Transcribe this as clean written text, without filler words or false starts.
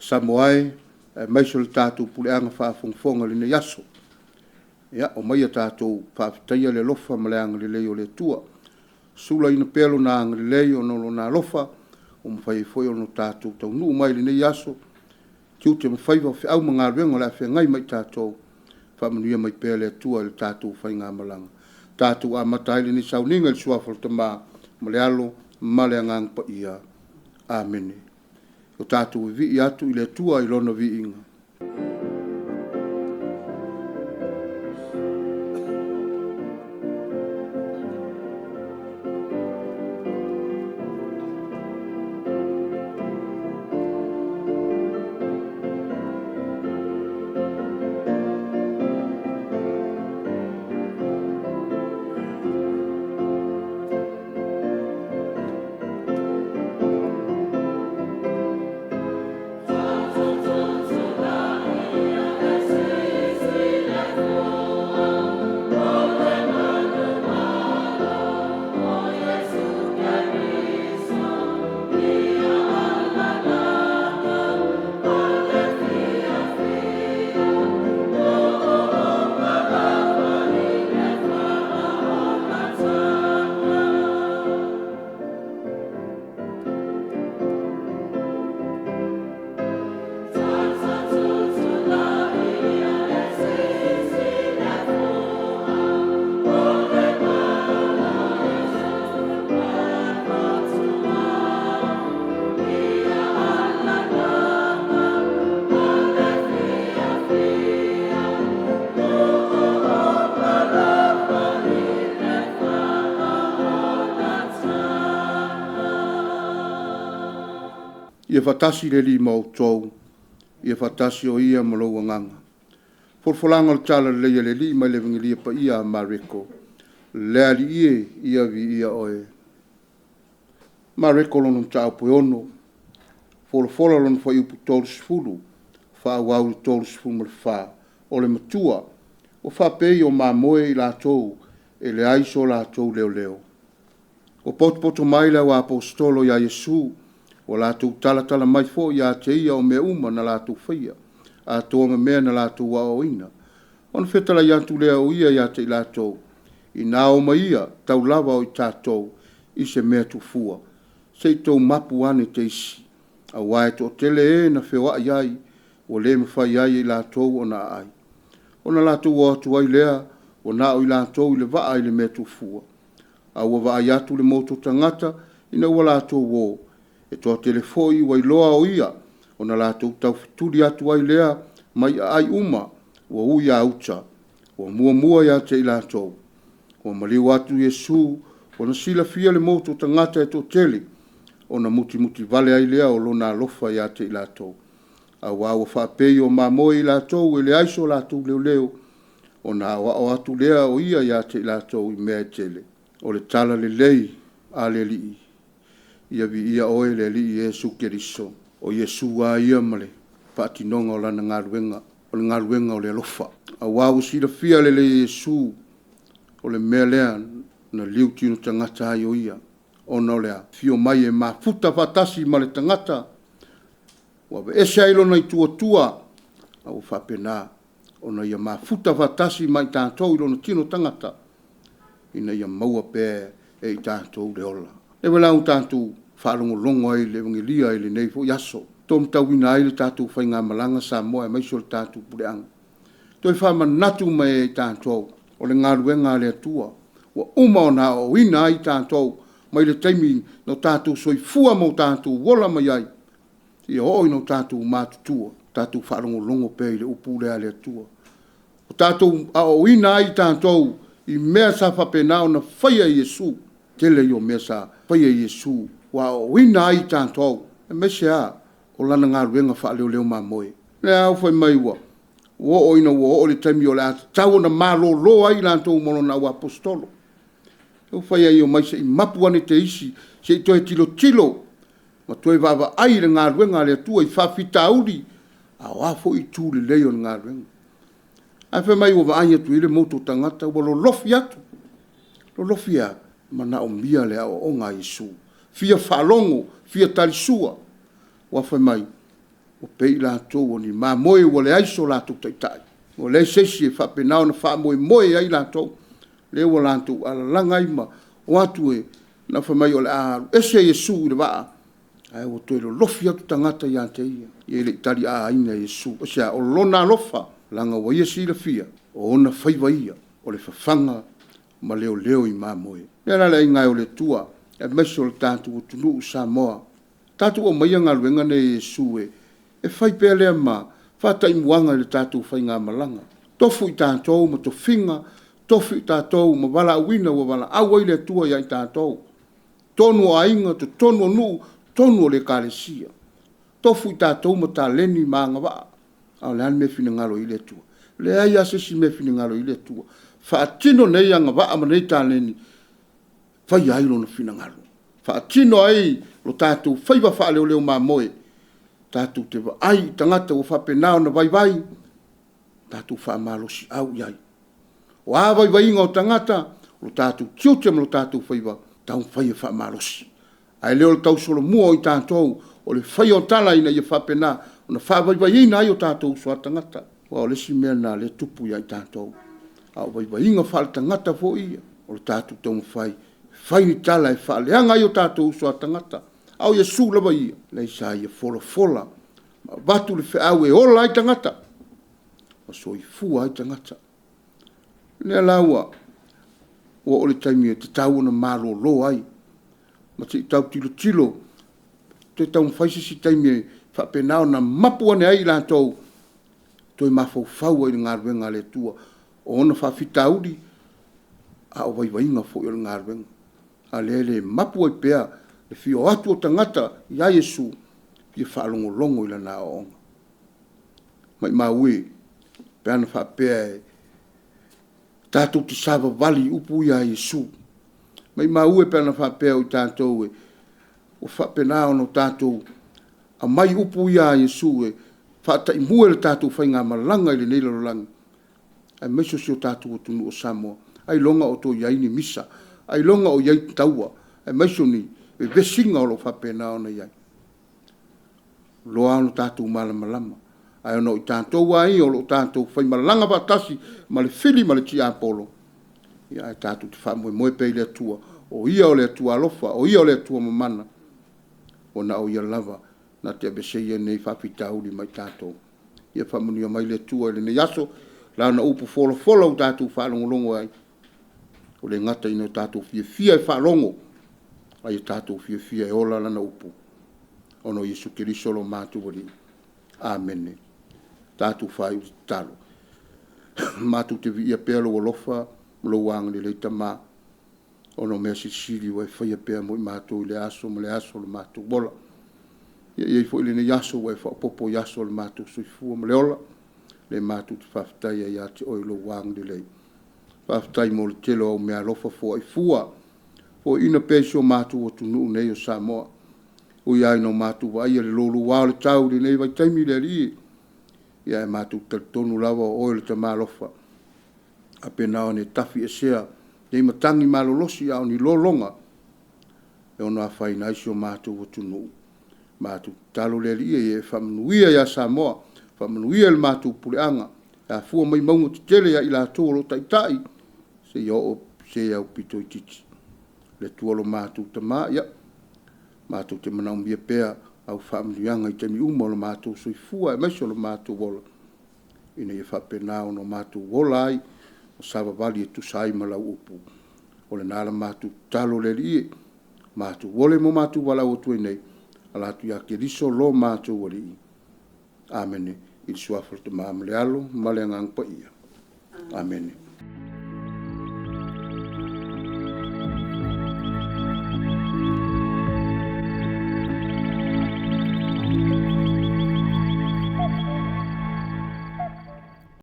Samoa e, aemaise o le tatou puleaga faafogafoga i lenei aso. Ia, omaia tatou faafetaia le alofa ma le agalelei o le Atua. Sulaina pea Lona agalelei ona o Lona alofa ua mafai ai foi ona tatou taunuu mai i lenei aso, tiute ma faiva, o feau ma galuega o le a feagai ma i tatou. Faamanuia mai pea le Atua i le tatou faigamalaga. Tatou amata ai lenei sauniga i le Suafa o le Tama ma le Alo ma le Agaga Paia. Amene. O tatou vivii atu i le Atua i Lona viiga. Ia faatasi le Alii ma outou, ia faatasi o Ia ma lou agaga. Folafolaga o le Tala Lelei a le Alii mai le Evegelia Paia a Mareko. Le Alii e, ia viia Oe. Mareko lona mataupu e 6, folafola lona fuaiupu 30, faaauau i le 34. O le matua, ua faapei o mamoe i latou e leai so latou leoleo. Ua potopoto mai le auaposeitolo ia Iesu, ua latou talatala mai foi ia te ia o mea uma na latou faia, atoa ma mea na latou aoaoina. Ona fetalai atu lea o ia ia te i latou, ina o mai ia, tau lava o i tatou i se mea tuufua, se i tou mapu ane te isi, aua e toatele e na feoai ai, ua le mafai ai e i latou ona aai. Ona latou o atu ai lea, ua na o i latou i le vaa i le mea tuufua. A ua vaai atu le motu o tagata ina ua latou o, e toatele foi ua iloa o ia, ona latou taufetuli atu ai lea mai aai uma, ua ui lava uta, ua muamua ia te i latou. Ua maliu atu Iesu, ona silafia le motu o tagata e toatele, ona mutimuti vale ai lea o lona alofa ia te i latou, aua ua faapei o mamoe i latou e leai so latou leoleo, ona aoao atu lea o ia ia te i latou i mea e tele. O le tala lelei a le Alii. Ia viia oe le Alii Iesu Keriso. O Iesu lava ia ma le faatinoga o lana galuega, o le galuega o le alofa. Aua ua silafia lelei e Iesu o le mea lea na liutino tagata ai o ia, ona o le afio mai e mafuta faatasi ma le tagata, ua aveese ai lona ituatua, a ua faapena ona ia mafuta faatasi ma i tatou i lona tino tagata, ina ia maua pea e i tatou le ola. O lea foi la ua tatou faalogologo ai i le Evegelia i lenei foi aso, taumatauina ai le tatou faigamalaga Samoa aemaise o le tatou puleaga. Toe faamanatu mai e i tatou o le galuega a le Atua ua uma ona aoaoina ai i tatou mai le taimi na o tatou soifua ma o tatou ola mai ai, seia oo ina o tatou matutua, tatou faalogologo pea i le upu lea a le Atua. Ua tatou aoaoina ai tatou i mea sa faapena ona faia e Iesu. Tele ia o mea sa faia e Iesu ua aoaoina ai tatou, aemaise a o lana galuega faaleoleo mamoe. O lea ua fai mai ua oo ina ua oo i le taimi o le a tatau ona malolo ai i latou ma lona auaposeitolo. Lea ua fai ai, omai se i mapu ane te isi se i toe tilotilo ma toe vaavaai i le galuega a le Atua i faafitauli, a o a foi itu lelei o le galuega. Ae fai mai ua vaai atu i ai le motu o tagata ua lolofi atu. Lolofi e a? Manaomia le aoaoga a Iesu, fia faalogo, fia talisua. Aua fai mai, Ua pei i latou o ni mamoe ua leai so latou taitai, ua leai se isi e faapena ona faamoemoe i ai latou, lea ua latou alalaga ai ma o atu e fai mai o le a alu ese Iesu i le vaa, ae ua toe lolofi atu tagata ia te ia. E le i taliaaina e Iesu. Aisea? O Lona alofa, leaga ua Ia silafia o ona faiva ia o le fafaga ma leoleo i mamoe. O lea la le aiga e o le Atua, aemaise o le tatou atunuu o Samoa, tatou aumaia galuega nei a Iesu e fai pea lea ma faataimuaga i le tatou faigamalaga. Tofu i tatou ma tofiga, tofi i tatou ma valaauina ua valaau ai le Atua ia i tatou, totonu o aiga, totonu o nuu, totonu o ekalesia. Tofu i tatou ma taleni ma agavaa. A o le a le mea e finagalo i ai le Atua? E leai lava se isi mea e finagalo i ai le Atua. Faatino nei agavaa ma nei taleni e faia ai Lona finagalo, faatino ai o tatou faiva faaleoleo mamoe, tatou te vaai i tagata ua faapena ona vaivai, tatou faamalosiau i ai. O a vaivaiga o tagata, o tatou tiute ma o tatou faiva, taumafai e faamalosi, ae le o le tausolomua o i tatou o le faia o tala ina ia faapena ona faavaivaiina ai o tatou uso a tagata. Aua o le isi mea lena o lea e tupu ia i tatou, a o vaivaiga faaletagata foi ia, o le tatou taumafai e fai ni tala e faaleaga ai o tatou uso a tagata. A o Iesu lava ia, leai sa ia folafola ma avatu le feau e ola ai tagata ma soifua ai tagata. O lea la ua oo i le taimi e tatau ona malolo ai, ma se i tau tilotilo, toe taumafai se isi taimi e faapena ona mapu ane ai i latou, toe mafaufau ai i le galuega a le Atua. O ona faafitauli, a o vaivaiga foi o le galuega. A o lea e le mapu ai pea le fia o atu o tagata ia Iesu e fia faalogologo i Lana aoaoga. Maumau e pe ana faapea tatou te savavali i upu ia a Iesu. Maumau e pe ana faapea o tatou ua faapena ona tatou aumai upu ia a Iesu e faataimua i le tatou faigamalaga i lenei lalolagi, aemaise o si o tatou atunuu o Samoa. Ailoga o toe i ai ni misa, ailoga o i ai ni taua, aemaise o ni vevesiga o lo o faapena ona i ai. E loa ona tatou malamalama, ae ona o tatou lava ia o lo o tatou faimalaga faatasi ma le fili ma le tiapolo, ae tatou te faamoemoe pea i le Atua, o Ia o le Atua alofa, o Ia o le Atua mamana, ua na o Ia lava na te aveeseina nei faafitauli ma i tatou. Ia faamanuia mai le Atua i lenei aso, i Lana upu folafola ua tatou faalogologo ai, ua le gata ina tatou fiafia e faalogo, a ia tatou fiafia e ola Lana upu, ona o Iesu Keriso lo matou Alii. Amene. Tatou faaiu i le tatalo. Matou te viia pea lou alofa ma lou agalelei Tama, ona o mea silisili ua e faia pea mo i matou i lea aso ma lea aso o le matou ola. Ia e i ai foi lenei aso ua e faaopoopo i aso o le matou soifua ma le ola, lea matou te faafetai ai ia te oe i lou agalelei. Faafetai mo le tele o au meaalofa foai fua, foaiina pea i si o matou atunuu nei o Samoa. E ui lava ina matou vaaia le louloua o le tau i lenei vaitaimi le Alii, ae matou te talitonu lava o oe o le Tama alofa, e faapena ona e tafiesea nei matagi malolosi a o ni lologa e ono afaina ai si o matou atunuu. Matou te tatalo le Alii ia e faamanuia ia Samoa, faamanuia i le matou puleaga, e afua mai mauga tetele ia i latou o lo o taitai, seia oo i se aupito itiiti. Le Atua lo matou Tama, ia, matou te manaomia pea au faamanuiaga i taimi uma o le matou soifua aemaise o le matou ola, ina ia faapena ona matou ola ai ma savavali e tusa ai ma lau upu. O lena la matou tatalo le Alii e, matou ola ma matou valaau atu ai nei, e ala atu ia Keriso lo matou Alii. Amene. I le Suafa o le Tama ma le Alo ma le Agaga Paia. Amene.